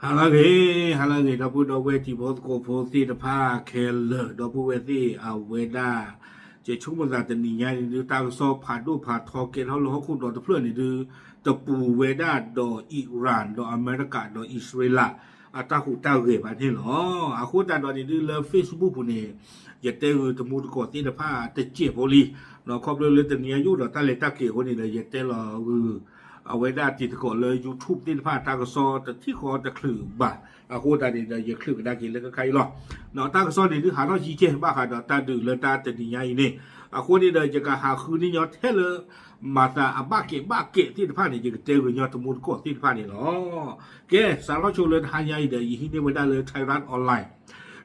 ဟါလၢအဂ့ၤ, ဟါလၢအဂ့ၤ ဒီပုၢ်ဒီဝဲၢ်တံၤဖိသကိးဖိသ့ၣ်တဖၣ်ခဲလၢာ်, ဒီပုၢ်ဝဲၢ်သ့ၣ်အဝဲဒၣ်, ယဆိကမိၣ်သးတနံၤညါအံၤဒုး တၢ်ကစီၣ်ဖးဒိၣ်ဖးထီကဲထီၣ်လၢဟီၣ်ခိၣ်ဒီတဖျၢၣ်န့ၣ်ဒုး, တပူၤဝဲဒၣ်ဒီး Iran ဒီးအမဲရကၤဒီးအံၣ်စရ့လး အတၢ်ဟူးတၢ်ဂဲၤဘၣ်န့ၣ်လီၤ. အဃိသတးဒီးန့ၣ်ဒုး လၢ Facebook ပူၤန့ၣ် ယတဲဂုာ်တမူတကိးသ့ၣ်တဖၣ်တစဲးဖိလံ, ခီဖျိလၢတနံၤညါယအိၣ်ဒီးတၢ်လဲၤတၢ်က့ၤအဃိန့ၣ်ဒီး ယတဲလီၤဂုာ် အဝဲဒၣ်တံၤသကိးလၢ YouTube သ့ၣ်တဖၣ် တၢ်ကစီၣ်တထံၣ်ဃီတချုးဘၣ်, အဃိသတးန့ၣ်ဒီး ယချုးကဒါက့ၤလၢခဲခါအံၤလီၤ. တၢ်ကစီၣ်န့ၣ်ဒုး ဟးထီၣ်ယံကဲဘၣ်ဃးဒီးတၢ်ဒုးလၢတၢ်တနံၤညါအံၤန့ၣ်, အဃိန့ၣ်ဒီး ယကဟးဃုန့ၢ်ညီထဲလၢ မၤသးအဘၣ်ကဲးဘၣ်ကဲးသ့ၣ်တဖၣ်န့ၣ် ယကတဲဂုာ်ညီတမူတကိးသ့ၣ်တဖၣ်န့ၣ်လီၤ. ကဲ စးထီၣ်ဆိလၢတဟါညါအံၤဒီး ယဟံးန့ၢ်ဝဲဒၣ်လၢ Thairath Online,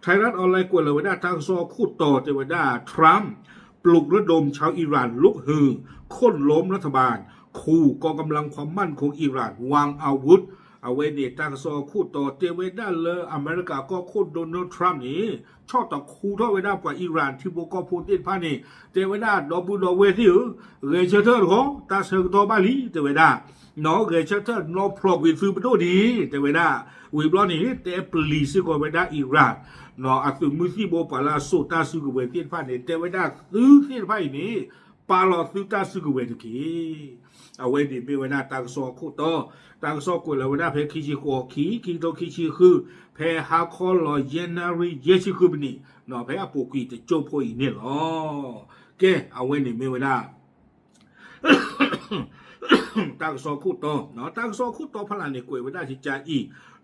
Thairath Online ကွဲးလီၤဝဲဒၣ်တၢ်ကစီၣ်ခိၣ်တီတဲဝဲဒၣ် Trump ปลุกระดมชาวอิหร่านลุกฮือ โค่นล้มรัฐบาล ขู่กองกำลังความมั่นคงอิหร่าน วางอาวุธ အဝဲန့ၣ် တၢ်ကစီၣ်ခိၣ်တီတဲဝဲဒၣ်လၢအမဲရကၤကီၢ်ခိၣ် Donald Trump န့ၣ် ဆီၣ်တခူထီၣ်ဝဲဒၣ်ပှၤ Iran ထံဖိကီၢ်ဖိသ့ၣ်တဖၣ်န့ၣ် တဲဝဲဒၣ် ဒီပုၢ်ဒီဝဲၢ်သ့ၣ်ဧၢ, ဂဲၤဆၢထၢၣ်တခီ, တၢ်ဆၢကတီၢ်ဘၣ်လံ တဲဝဲဒၣ်, နီၢ်ဂဲၤဆၢထၢၣ် နီၢ်ဖျိးကွံာ်သုပဒိၣ်န့ၣ် တဲဝဲဒၣ်, ဝံၤဘျီန့ၣ် တဲပျံၤစ့ၢ်ကီးဝဲဒၣ် Iran နီၢ်အသုးမုၢ်သံၣ်ဘိပှၤလၢအစိာ်တၢ်စုကဝဲၤသ့ၣ်တဖၣ်န့ၣ် တဲဝဲဒၣ်သုသ့ၣ်တဖၣ်အံၤန့ၣ် ပာ်လီၤသုတၢ်စုကဝဲၤတက့ၢ်. အဝဲန့ၣ်မ့ၢ်ဝဲဒၣ်တၢ်ကစီၣ်ခိၣ်တီ, တၢ်ကစီၣ်ကွဲးလီၤဝဲဒၣ်ဖဲခံဆံဃိးခံ ခံကထိခံဆံဃု, ဖဲဟါခီလီၤယဲၢ်နၣ်ရံၣ်ယဲၢ်ဆံဃုမံးနံး, ဖဲအပူၤကွံာ်တကၠိဖိအံၤန့ၣ်လီၤ. ကဲ အဝဲန့ၣ်မ့ၢ်ဝဲဒၣ် တၢ်ကစီၣ်ခိၣ်တီ, တၢ်ကစီၣ်ခိၣ်တီဖးလၢ်န့ၣ် ကွဲးဝဲဒၣ်ကကအံၤ,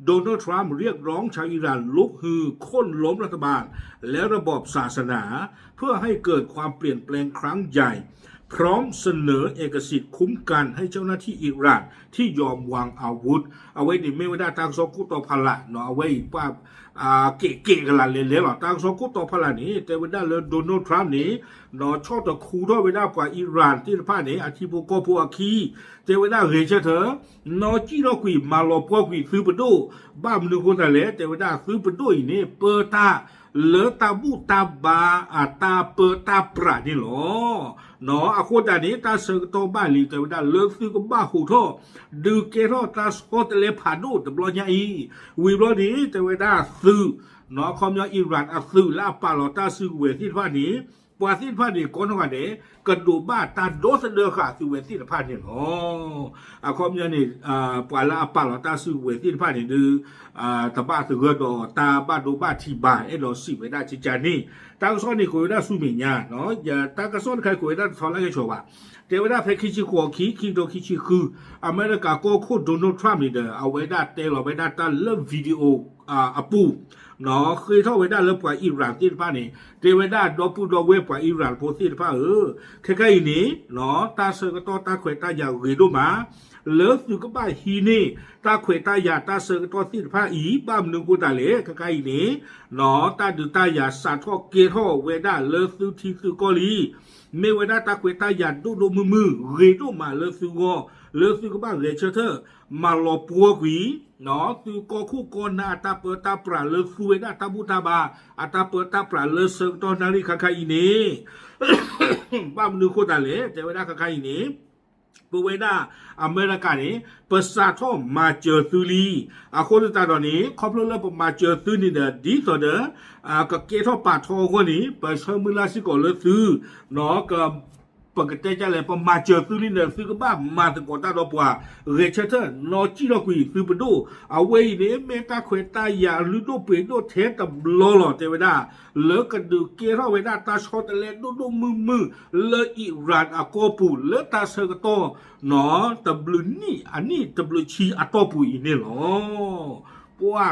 Donald Trump เรียกร้องชาวอิหร่านลุกฮือโค่นล้มรัฐบาล และระบอบศาสนา เพื่อให้เกิดความเปลี่ยนแปลงครั้งใหญ่ พร้อมเสนอเอกสิทธิ์คุ้มกันให้เจ้าหน้าที่อิหร่านที่ยอมวางอาวุธ အဝဲန့ၣ်မ့ၢ်ဝဲဒၣ်တၢ်ကစီၣ်ခိၣ်တီဖးလၢ်, အဝဲအံၤပှၤ ကဲးကဲးကလးလဲၤလဲၤလီၤ. တၢ်ကစီၣ်ခိၣ်တီဖးလၢ်န့ၣ် တဲဝဲဒၣ်လၢ Donald Trump န့ၣ် ဒီးဆီၣ်တခူထီၣ်ဝဲဒၣ်ပှၤ Iran သ့ၣ်တဖၣ်န့ၣ် အထံဖိကီၢ်ဖိအခံ, တဲဝဲဒၣ်ဂဲၤဆၢထၢၣ်, နီၢ်ကံၣ်ထီၣ်ကွံာ် မၤလီၤပှီၢ်ကွံာ်သုပဒိၣ်, ဘၣ်မနုၤဃိသတးလဲၣ် တဲဝဲဒၣ်သုပဒိၣ်အံၤန့ၣ် ပၢတၢ်လၢတၢ်ဘူၣ်တၢ်ဘါအတၢ်ပၢတၢ်ပြးန့ၣ်လီၤ. အဃိသတးန့ၣ် တၢ်ဆၢကတီၢ်ဘၣ်လံ တဲဝဲဒၣ်လၢသုကဘၣ်ဟူးထီၣ် ဒုးကဲထီၣ်တၢ်ဆီတလဲဖးဒိၣ်တဘျီညါအံၤ, ဝံၤဘျီန့ၣ် တဲဝဲဒၣ်သုး နီၢ် အခီပညီ Iran အသုးလၢအပာ်လီၤတၢ်စုကဝဲၤသ့ၣ်တဖၣ်န့ၣ် ပှၤသ့ၣ်တဖၣ်န့ၣ် ကိးနီၢ်ဂၤဒဲး ကဒိးဘၣ်တၢ်ဒီသဒၢဃာ်သုဝဲသ့ၣ်တဖၣ်န့ၣ်လီၤ. အခီပညီန့ၣ် ပှၤလၢအပာ်လီၤတၢ်စုကဝဲၤသ့ၣ်တဖၣ်န့ၣ်ဒုး တဘၣ်သဂၢၢ်ဒီးတၢ်ဘၣ်ဒိဘၣ်ထံးဘၣ် အဲၣ်ဒိးစံးဝဲဒၣ်ကကန့ၣ်, တၢ်ကစီၣ်န့ၣ်ကွဲးဝဲဒၣ်ဆူမဲာ်ညါ, တၢ်ကစီၣ်တခါကွဲးဝဲဒၣ်တထီလၢကဆီၤဘၣ်, တဲဝဲဒၣ်ဖဲခံဆံဃိးခံ ခံကထိခံဆံဃု, အမဲရကၤကီၢ်ခိၣ် Donald Trump န့ၣ်ဒီး အဝဲဒၣ်တဲလီၤဝဲဒၣ်တၢ်လၢ video အပူၤ ဃ့ထီၣ်ဝဲဒၣ်လၢပှၤ Iran သ့ၣ်တဖၣ်န့ၣ် တဲဝဲဒၣ်ဒီပုၢ်ဒီဝဲၢ်ပှၤ Iran ဖိသ့ၣ်တဖၣ်ဧၢ, ခဲခါအံၤန့ၣ် တၢ်ဆၢကတီၢ်တၢ်ခွဲးတၢ်ယာ်ဂ့ၤဒိၣ်မး လၢသုကဘၣ်ဟံးန့ၢ် တၢ်ခွဲးတၢ်ယာ်တၢ်ဆၢကတီၢ်သ့ၣ်တဖၣ်အံၤ ဘၣ်မနုၤအဃိသတးလဲၣ် ခဲခါအံၤန့ၣ် တၢ်ဒုးတၢ်ယၤစးထီၣ်ကဲထီၣ်ဝဲဒၣ်လၢသုထံသုကီၢ်လံ, မ့ၢ်ဝဲဒၣ်တၢ်ခွဲးတၢ်ယာ်ဒိၣ်ဒိၣ်မုၢ်မုၢ် ဂ့ၤဒိၣ်မးလၢသုဂီၢ် လၢသုကဘၣ်ဂဲၤဆၢထၢၣ် မၤလီၤပှီၢ်ကွံာ် သုကီၢ်ခိၣ်ကီၢ်နၢ်အတၢ်ပၢတၢ်ပြးလၢသုဝဲဒၣ်တၢ်ဘူၣ်တၢ်ဘါ အတၢ်ပၢတၢ်ပြးလၢဆၢကတီၢ်နၣ်ရံၣ်ခါခါအံၤန့ၣ် ဘၣ်မနုၤအဃိသတးလဲၣ် တဲဝဲဒၣ်ခါခါအံၤန့ၣ် ပဝဲဒၣ်အမဲရကၤန့ၣ် ပစးထီၣ်မၤစၢၤသုလံ. အဃိသတးဒီးန့ၣ် ခီဖျိလၢပမၤစၢၤသုန့ၣ်ဒီး ဒ်သိးဒီး ကကဲထီၣ်ပာ်ထီအဂီၢ်န့ၣ် ပဆၢမုၢ်လၢ်စ့ၢ်ကီးလၢသု ပကတဲဒ်လဲၣ် ပမၤစၢၤသုလံန့ၣ် သုကဘၣ်မၤသကိးတၢ်ဒီးပှၤ ဂဲၤဆၢထၢၣ် နီၢ်ကံၣ်ထီၣ်ကွံာ်သုပဒိၣ်, အဝဲအံၤန့ၣ် မ့ၢ်တၢ်ခွဲးတၢ်ယာ်လုၢ်ဒိၣ်ပှ့ၤဒိၣ်ထဲတဘျီလီၤ တဲဝဲဒၣ် လၢကဒုးကဲထီၣ်ဝဲဒၣ်တၢ်ဆီတလဲဒိၣ်ဒိၣ်မုၢ်မုၢ် လၢ Iran အကီၢ်ပူၤ လၢတၢ်ဆၢကတီၢ် နီၢ် တဘျုးနံၣ်အနံၣ်တဘျုးဆံအတီၢ်ပူၤအံၤန့ၣ်လီၤ. ပှၤ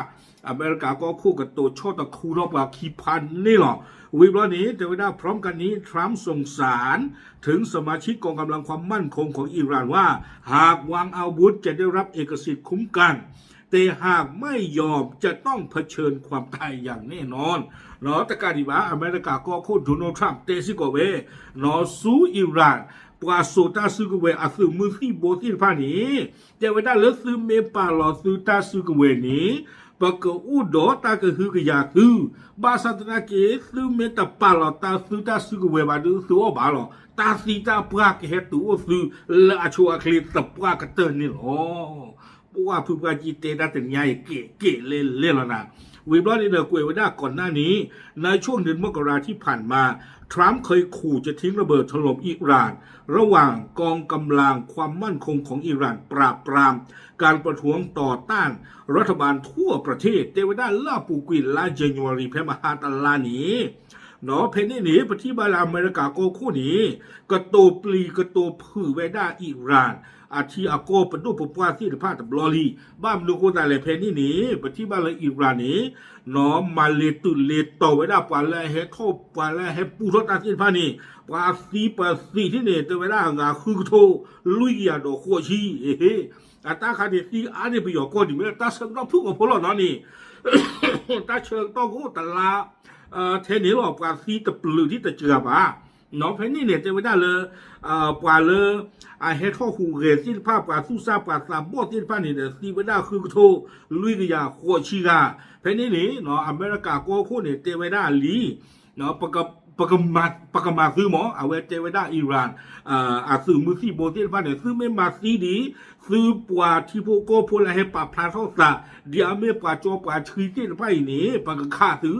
အမဲရကၤကီၢ်ခိၣ်ကတိၤဆီၣ်တခူထီၣ်ပှၤခံဖးန့ၣ်လီၤ. ဝံၤဘျီန့ၣ် တဲဝဲဒၣ် พร้อมกันนี้ ทรัมป์ส่งสารถึงสมาชิกกองกำลังความมั่นคงของอิหร่านว่า หากวางอาวุธจะได้รับเอกสิทธิ์คุ้มกัน แต่หากไม่ยอมจะต้องเผชิญความตายอย่างแน่นอน နီၢ် တကးဒံးဘၣ် အမဲရကၤကီၢ်ခိၣ် Donald Trump တဲစ့ၢ်ကီးဝဲ နီၢ် ဆူ Iran ပှၤစိာ်တၢ်စုကဝဲၤအသုးမုၢ်သံၣ်ဘိသ့ၣ်တဖၣ်န့ၣ် တဲဝဲဒၣ်လၢသုမ့ၢ်ပာ်လီၤသုတၢ်စုကဝဲၤန့ၣ် ပကအိၣ်ဒီးတၢ်ကဟုကယာ်သု, ဘၣ်ဆၣ်သနာ်က့ သုမ့ၢ်တပာ်လီၤတၢ်သုတၢ်စုကဝဲၤဘၣ်ဒီး သုအီၣ်ဘၣ်လီၤ. တၢ်သံတၢ်ပှၢ်ကဟဲတုၤအိၣ်သု လၢအဆိအချ့သပှၢ်ကတၢၢ်န့ၣ်လီၤ. ပှၢ်ဖုပှၢ်ကံတဲတၢ်တနံၤညါအံၤ ကဲးကဲးလဲလဲလီၤနၤ. ဝံၤဘျီန့ၣ်ဒီး ကွဲးဝဲဒၣ်ကိးနၢ်န့ၣ် ในช่วงเดือนมกราที่ผ่านมา ทรัมป์เคยขู่จะทิ้งระเบิดถล่มอิหร่าน ระหว่างกองกำลังความมั่นคงของอิหร่านปราบปรามการประท้วงต่อต้านรัฐบาลทั่วประเทศ တဲဝဲဒၣ်လၢအပူၤကွံာ်လါ January ဖဲမဟါတလါန့ၣ် ဒီးဖဲန့ၣ်န့ၣ် ပထံၣ်ဘၣ်လၢအမဲရကၤကီၢ်ခိၣ်န့ၣ် ကတိၤပျံၤကတိၤဖုးဝဲဒၣ်အံၣ်ရၣ် အထံအကီၢ်ပဒိၣ်ပပှၢ်သ့ၣ်တဖၣ်တဘျီလံ. ဘၣ်မနုၤအဃိသတးလဲၣ် ဖဲန့ၣ်န့ၣ် ပထံၣ်ဘၣ်လၢအံၣ်ရၣ်န့ၣ် မၤလဲၤတုၤလဲၤတီၤဝဲဒၣ်ပှၤလၢအဟဲထီၣ် ပှၤလၢအဟဲပူထီၣ်တၢ်သ့ၣ်တဖၣ်န့ၣ် ပှၤသံပှၤသံးထံၣ်န့ၣ် တဲဝဲဒၣ်အဂၤဃုကထိ လွံၢ်ကယၤဒီးဃိးဆံ အတၢ်ခါန့ၣ်သံအါန့ၢ်ပယီၤကီၢ်ဒံး မ့ၢ်တၢ်ဆၢကတီၢ်ဖုၣ်ကိာ်ဖိလီၤနီၤန့ၣ် တၢ်ဆၢကတီၢ်ကအိၣ်တလါ ထဲန့ၣ်လီၤ ပှၤသံတပျုာ်ဒံးတစှၤဘၣ်. ဖဲန့ၣ်န့ၣ် တဲဝဲဒၣ်လၢ ပှၤလၢ အဟဲထီၣ်ဟူးဂဲၤသ့ၣ်တဖၣ် ပှၤသူၣ်စၢ်ပှၤသးဘီၣ်သ့ၣ်တဖၣ်န့ၣ်ဒီး သံဝဲဒၣ်ဃုကထိ လွံၢ်ကယၤဃိးဆံဂၤ. ဖဲန့ၣ်န့ၣ် အမဲရကၤကီၢ်ခိၣ်န့ၣ် တဲဝဲဒၣ်လံ ပကမၤသုမး အဝဲတဲဝဲဒၣ်အံၣ်ရၣ် အသုးမုၢ်သံၣ်ဘိသ့ၣ်တဖၣ်န့ၣ် သုမ့ၢ်မၤသံဒံး သုပှၤထံဖိကီၢ်ဖိလၢဟဲပာ်ဖျါထီၣ်သး ဒ်အမ့ၢ်ပှၤကၠီပှၤဆှံသ့ၣ်တဖၣ်အံၤန့ၣ် ပကခးသု.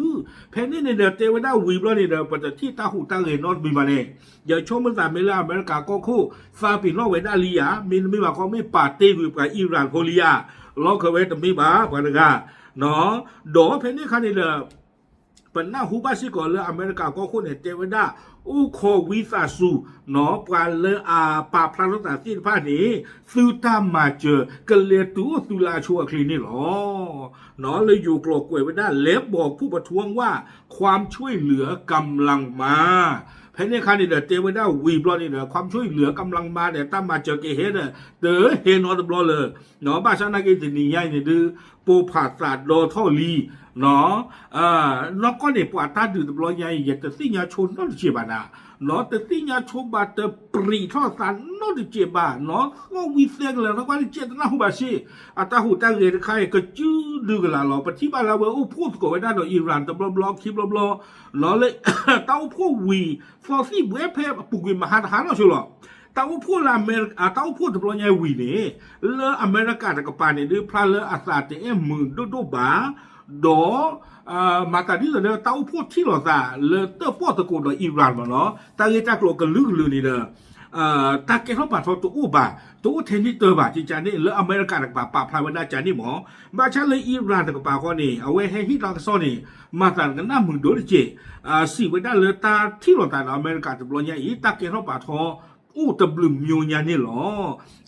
ဖဲန့ၣ်န့ၣ်ဒီး တဲဝဲဒၣ်ဝံၤဘျီန့ၣ်ဒီး ပတထံၣ်တၢ်ဟူးတၢ်ဂဲၤနီတမံၤဘၣ်န့ၣ် ယဆိကမိၣ်သးမ့ၢ်လၢအမဲရကၤကီၢ်ခိၣ် သးပ့ၤနီၣ်ဝဲဒၣ်လံဧါ မ့တမ့ၢ်ဘၣ်ခီ မ့ၢ်ပာ်တ့ၢ်ကွံာ်ပှၤအံၣ်ရၣ်ဖိလံဧါ လီၢ်ခၢၣ်ဝဲတမ့ၢ်ဘၣ် ပှၤတဂၤ ဒီးဖဲန့ၣ်အခါန့ၣ်ဒီး ပနၢ်ဟူဘၣ်စ့ၢ်ကီးလၢအမဲရကၤကီၢ်ခိၣ်န့ၣ် တဲဝဲဒၣ် အိၣ်ခိးဝံသးစူၤ ပှၤလၢအပာ်ဖျါထီၣ်သးသ့ၣ်တဖၣ်န့ၣ် သုတၢ်မၤစၢၤ ကလဲၤတုၤအိၣ်သုလၢအဆိအချ့န့ၣ်လီၤ. လၢယိၤကျိာ်ကွဲးဝဲဒၣ် และบอกผู้ประท้วงว่าความช่วยเหลือกำลังมา ဖဲန့ၣ်အခါန့ၣ်ဒီး တဲဝဲဒၣ်ဝံၤဘျီန့ၣ်ဒီး ความช่วยเหลือกำลังมา ဒီး တၢ်မၤစၢၤကဟဲဒီး တဟဲနီတဘျီလၢ ဘၣ်ဆၣ်နာ်က့တနံၤညါအံၤန့ၣ်ဒုး ပိာ်ဖးသးဒီထီၣ်လံ နီၢ်ကီၢ်န့ၣ် ပှၤတၢ်ဒုးတဘျီညါအံၤ ယတသ့ၣ်ညါဆိနီတစဲးဘၣ်နၤ, တသ့ၣ်ညါဆိဘၣ် တပြံးထီၣ်သးနီတစဲးဘၣ်, နီၢ်သီၣ်ဝံသဲကလၢၤ နီၢ်ကွၢ်တကဲတနၢ်ဟူဘၣ်စ့ၢ်, အတၢ်ဟူးတၢ်ဂဲၤတခါအံၤ ကစုဒုကလးလီၤ. ပထံၣ်ဘၣ်လၢအဝဲအိၣ်ဖှိၣ်သကိးဝဲဒၣ်ဒီး Iran တဘျီဘျီခံဘျီဘျီ, နီၢ်လၢ တၢ်အိၣ်ဖှိၣ်ဝံၤ သီသံၣ်ဘှဲဖဲအပူၤကွံာ်မဟါတဟါနီၢ်ဆိလီၤ. တၢ်အိၣ်ဖှိၣ်လၢအမဲရကၤ တၢ်အိၣ်ဖှိၣ်တဘျီညါဝံၤန့ၣ် လၢအမဲရကၤတကပၤန့ၣ် ဒုးဖျါလၢအသးတအဲၣ်မုာ်ဒိၣ်ဒိၣ်ဘၣ်, ဒီး မၤသးဒ်သိးလၢတၢ်အိၣ်ဖှိၣ်ထံၣ်လိာ်သးလၢတၢၣ်ပီၣ်သကိးဒီး Iran မ့ၢ်နီၤ, တၢ်ဂ့ၢ်တၢ်ကျိၤကလုာ်ကလုာ်န့ၣ်ဒီး တၢ်ကဲထီၣ်ပာ်ထီၣ်တအိၣ်ဘၣ်, တအိၣ်ထဲန့ၣ်တၢၢ်ဘၣ် ကကန့ၣ် လၢအမဲရကၤတကပၤပာ်ဖျါဝဲဒၣ်ကန့ၣ်မ့ၢ်, ဘၣ်ဆၣ်လၢ Iran တကပၤဃီန့ၣ် အဝဲဟဲဟ့ၣ်တၢ်ကစီၣ်န့ၣ် မၤသးကနၣ်မုာ်ဒိၣ်တက့ၢ်, စံးဝဲဒၣ်လၢတၢ်ထံၣ်လိာ်သးဒီးအမဲရကၤတဘျီညါအံၤ တၢ်ကဲထီၣ်ပာ်ထီၣ် အိၣ်တဘျုးမျိၤညါန့ၣ်လီၤ.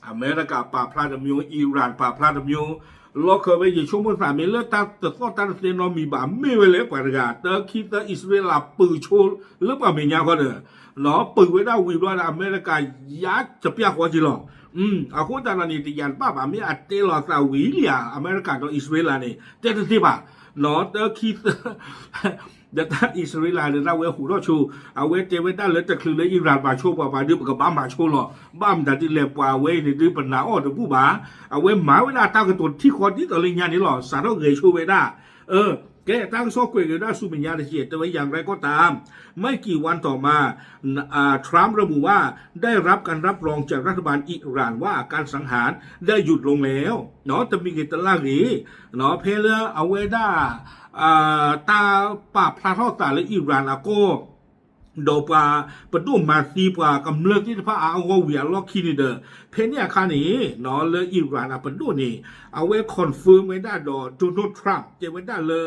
အမဲရကၤပာ်ဖျါတမျိၤ, Iran ပာ်ဖျါတမျိၤ, လီၢ်ခၢၣ်ဝဲ ယဆိကမိၣ်သးမ့ၢ်လၢတၢ်တသီၣ်တၢ်တသဲနီတမံၤဘၣ် မ့ၢ်ဝဲလဲၣ်ပှၤတဂၤ, တၢ်ခံသၢ အံၣ်စရ့လးပုၢ်ဆိလၢပှၤမဲာ်ညါဃီဒီး, ပုၢ်ဝဲဒၣ်ဝံၤဘျီဒီး အမဲရကၤယါတပျၢ်ဃီက့ၤလီၤ. အဃိသတးဒီးန့ၣ် တယၤတဘၣ်ဘၣ် မ့ၢ်အတဲလီၤသးဝံၤလံဧါ အမဲရကၤဒီးအံၣ်စရ့လးန့ၣ် တဲတသ့ဘၣ်, တၢ်ခံသၢ ဒီးတၢ်အံၣ်စရ့လးဒီးတၢ်ဝဲဟူးထီၣ်ဆိ, အဝဲတဲဝဲဒၣ်လၢတချုးလၢ Iran မၤဆိပှၤဘၣ်ဒုး ပကဘၣ်မၤဆိလီၤ. ဘၣ်မတၤဒ်လဲၣ် ပှၤဝဲအံၤန့ၣ်ဒုးပနာ်အီၤတဘူၣ်ဘၣ်. အဝဲမၤဝဲဒၣ်တၢ်ကတိၤထံၣ်ဃီဒ်သိးလၢညါန့ၣ်လီၤ. စးထီၣ်ဂဲၤဆိဝဲဒၣ်, ကဲတၢ်ကစီၣ်ကွဲးက့ၤဒၣ်ဆူမဲာ်ညါတက့ၢ် တဲဝဲ อย่างไรก็ตาม ไม่กี่วันต่อมา Trump ระบุว่าได้รับการรับรองจากรัฐบาลอิหร่านว่าการสังหารได้หยุดลงแล้ว တမံၤဂ့ၤတလါဂ့ၤ ဖဲလၢအဝဲဒၣ် တၢ်ပာ်ဖျါထီၣ်သးလၢ Iran အကီၢ် ဒီးပှၤပဒိၣ်မၤသံပှၤကမျၢၢ်သ့ၣ်တဖၣ်အါအါဂီၢ်ဂီၢ်ဝံၤအလီၢ်ခံန့ၣ်ဒီး ဖဲန့ၣ်အခါန့ၣ် လၢ Iran အပဒိၣ်န့ၣ် အဝဲ confirm ဝဲဒၣ်ဒီး Donald Trump တဲဝဲဒၣ်လၢ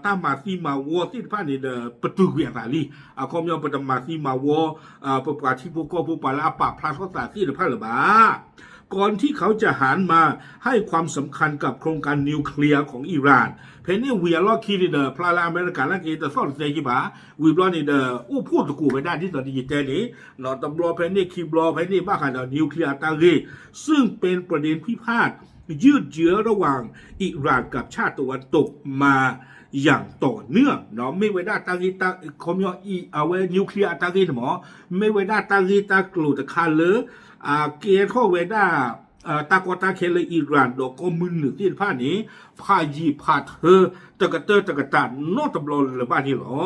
တၢ်မၤသံမၤဝီသ့ၣ်တဖၣ်န့ၣ်ဒီး ပတုာ်ကွံာ်အသးလံ. အခီပညီ ပတမၤသံမၤဝီ ပပှၤထံဖိကီၢ်ဖိပှၤလၢအပာ်ဖျါထီၣ်သးသ့ၣ်တဖၣ်လၢၤဘၣ် ก่อนที่เขาจะหันมาให้ความสำคัญกับโครงการนิวเคลียร์ของอิหร่าน ဖဲန့ၣ်ဝံၤအလီၢ်ခံန့ၣ်ဒီး ဖျါလၢအမဲရကၤနာ်က့တသီၣ်တသဲက့ၤဘၣ်. ဝံၤဘျီန့ၣ်ဒီး အိၣ်ဖှိၣ်သကိးဝဲဒၣ်ဒ်သိးဒီးယတဲန့ၣ် တဘျီဖဲန့ၣ်ခံဘျီဖဲန့ၣ် ဘၣ်ဃးဒီး nuclear အတၢ်ဂ့ၢ် ซึ่งเป็นประเด็นพิพาทยืดเยื้อระหว่างอิหร่านกับชาติตะวันตกมาอย่างต่อเนื่อง မ့ၢ်ဝဲဒၣ်တၢ်ဂ့ၢ်တၢ်ခီပညီ အဝဲ nuclear အတၢ်ဂ့ၢ်န့ၣ်မ့ၢ် မ့ၢ်ဝဲဒၣ်တၢ်ဂ့ၢ်တၢ်ကျိၤတခါလၢ အကဲထီၣ်ဝဲဒၣ် တၢ်ကီတၢ်ခဲလၢ Iran ဒီးကီၢ်မုၢ်နုာ်သ့ၣ်တဖၣ်န့ၣ် ဖးယံာ်ဖးထၢ တကတၢၢ်တကတၢၢ်နီတဘျီလၢၤဘၣ်န့ၣ်လီၤ.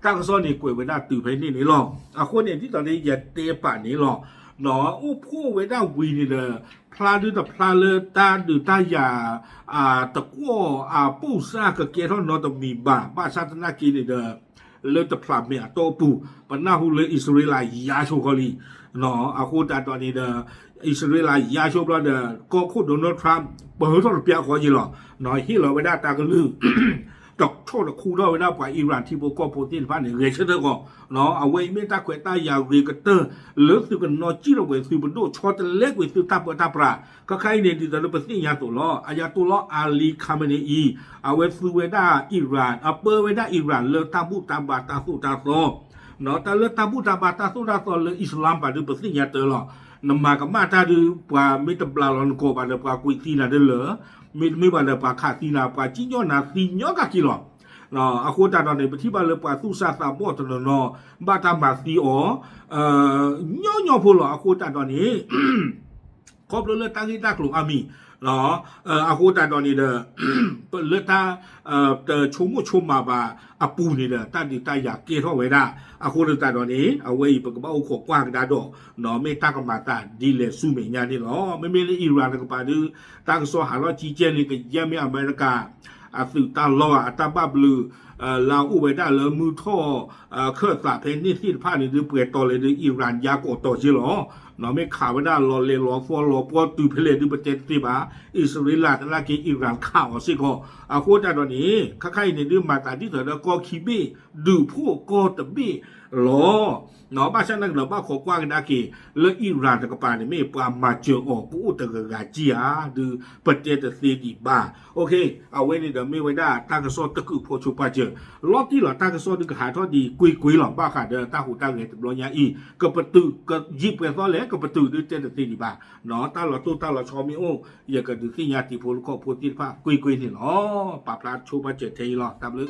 တၢ်ကစီၣ်န့ၣ်ကွဲးဝဲဒၣ်တုၤဖဲန့ၣ်န့ၣ်လီၤ. အဃိန့ၣ် ဒ်သိးလၢယတဲပာ်န့ၣ်လီၤ. အိၣ်ဖှိၣ်ဝဲဒၣ်ဝံၤန့ၣ်ဒီး ဖျါဒုတဖျါလၢတၢ်ဒုးတၢ်ယၤ တကွီၢ်အပိၢ်စၢ်ကကဲထီၣ်နီတမံၤဘၣ်. ဘၣ်ဆၣ်သနာ်က့န့ၣ်ဒီး လၢတဖျးမဲာ်အတီၢ်ပူၤ ပနၢ်ဟူလၢအံၣ်စရ့လးယါဆိဃီလံ. အဃိသတးဒီးန့ၣ်ဒီး အံၣ်စရ့လးယါဆိဘျီဒီး ကီၢ်ခိၣ် Donald Trump ပၢၢ်ထီၣ်တပျးဃီက့ၤလီၤ. ဟ့ၣ်လီၤဝဲဒၣ်တၢ်ကလုၢ် တဆီၣ်တခူထီၣ်ဝဲဒၣ်ပှၤ Iran ထံဖိကီၢ်ဖိသ့ၣ်တဖၣ်န့ၣ် ဂဲၤဆၢထၢၣ်ဂီၢ်. အဝဲအံၤမ့ၢ်တၢ်ခွဲးတၢ်ယာ်ဂ့ၤကတၢၢ် လၢသုကနီၣ်စံၣ်ထီၣ်ကွံာ်သုပဒိၣ် ဆီတလဲကွံာ်သုတၢ်ပၢတၢ်ပြး. ခဲခါအံၤန့ၣ် ဒ်သိးလၢပသ့ၣ်ညါသိးလီၤ. အယၤတိလီၤ Ali Khamenei အံၤ အဝဲသူဝဲဒၣ် Iran အပၢဝဲဒၣ် Iran လၢတၢ်ဘူၣ်တၢ်ဘါတၢ်သိၣ်တၢ်သီ တၢ်လၢတၢ်ဘူၣ်တၢ်ဘါတၢ်သိၣ်တၢ်သီလၢ Islam ပၤဒုး ပသ့ၣ်ညါတၢ်လီၤ. နမၤကမၣ်တၢ်ဒုး ပှၤမ့ၢ်တဘျးလီၤနကိာ်ဘၣ်ဒီး ပှၤကွံာ်သံနၤဒၣ်လၢာ်, မ့တမ့ၢ်ဘၣ်ဒီး ပှၤခးသံနၤ ပှၤစံၣ်ညီၣ်နၤသံညီကက့ၤလီၤ. အဃိသတးဒီးန့ၣ် ပထံၣ်ဘၣ်လၢပှၤသူၣ်စၢ်သးဘီၣ်တနီၤနီၤ ဘၣ်တၢ်မၤသံအီၤ ညီညီဖိလီၤ. အဃိသတးဒီးန့ၣ် ခီဖျိလၢတၢ်ဂ့ၢ်တၢ်ကျိၤအါမံၤ အဃိသတးဒီးန့ၣ်ဒီး လၢတၢ် တဆိကမိၣ်ဆိကမးဘၣ်အပူၤန့ၣ်ဒီး တၢ်ဒုးတၢ်ယၤကဲထီၣ်ဝဲဒၣ်. အဃိသတးဒီးန့ၣ် အဝဲအံၤပကဘၣ်အိၣ်ခိးကွၢ်ကဒါဒီး မ့ၢ်တၢ်ကမၤသးဒ်လဲၣ်ဆူမဲာ်ညါန့ၣ်လီၤ. မ့မ့ၢ်လၢ Iran တကပၤဒုး တၢ်ကစီၣ်ဟးလီၤကံကဲလံ ကယဲၢ်မ့ၢ်အမဲရကၤ အသုးတၢ်လီၢ် အတၢ်ဘၣ်ဘျုး လၢအအိၣ်ဝဲဒၣ်လၢမုၢ်ထီၣ် ခၢၣ်သးဖဲန့ၣ်သ့ၣ်တဖၣ်န့ၣ်ဒုး ပှဲၤတီၤလဲၣ်ဒုး Iran ယါကိးတီၤက့ၤလီၤ. မ့ၢ်ခးဝဲဒၣ်လီၤလဲၤလီၤသီလီၤပှီၢ်တုၤဖဲလဲၣ်ဒုး ပတဲတသ့ဘၣ်. အံၣ်စရ့လးသနာ်က့ Iran ခးအီၤစ့ၢ်ကီး. အဃိသတးဒီးန့ၣ် ခဲခါအံၤန့ၣ်ဒုး မၤသးဒ်သိးဒီးကီၢ်ခံဘ့ၣ် ဒုးဖှိၣ်ကီၢ်တဘ့ၣ်လီၤ. ဘၣ်ဆၣ်သနာ်က့ဒီး ဘၣ်ခိးကွၢ်ကဒါက့ၤ လၢ Iran တကပၤန့ၣ် မ့ၢ်ပှၤမၤစၢၤအီၤကအိၣ်တဂၤဂၤကံဧါ ဒုးပတဲတသ့ဒံးဘၣ်. အဝဲန့ၣ်ဒီးမ့ၢ်ဝဲဒၣ်တၢ်ကစီၣ်တကုးဖိဆိပာ်စၢၤ လီၤတံၢ်လီၤ တၢ်ကစီၣ်ဒုးကဟးထီၣ်ဒံးကွ့ၢ်ကွ့ၢ်လီၤ. ဘၣ်ဃးဒီးတၢ်ဟူးတၢ်ဂဲၤတဘျီညါအံၤ ကပတုာ် ယံာ်ပှဲၤသီလဲၣ် ကပတုာ်ဒုးတဲတသ့ဒံးဘၣ်. တၢ်လီၤတိၢ်တၢ်လီၤဆီမ့ၢ်အိၣ် ယကဒုးသ့ၣ်ညါတံၤဖိလၢကီၢ်ဖိသ့ၣ်တဖၣ်ကွ့ၢ်ကွ့ၢ်န့ၣ်လီၤ. ပာ်ဖျါဆိပာ်စၢၤထဲအံၤလီၤ. တၢ်ဘျုး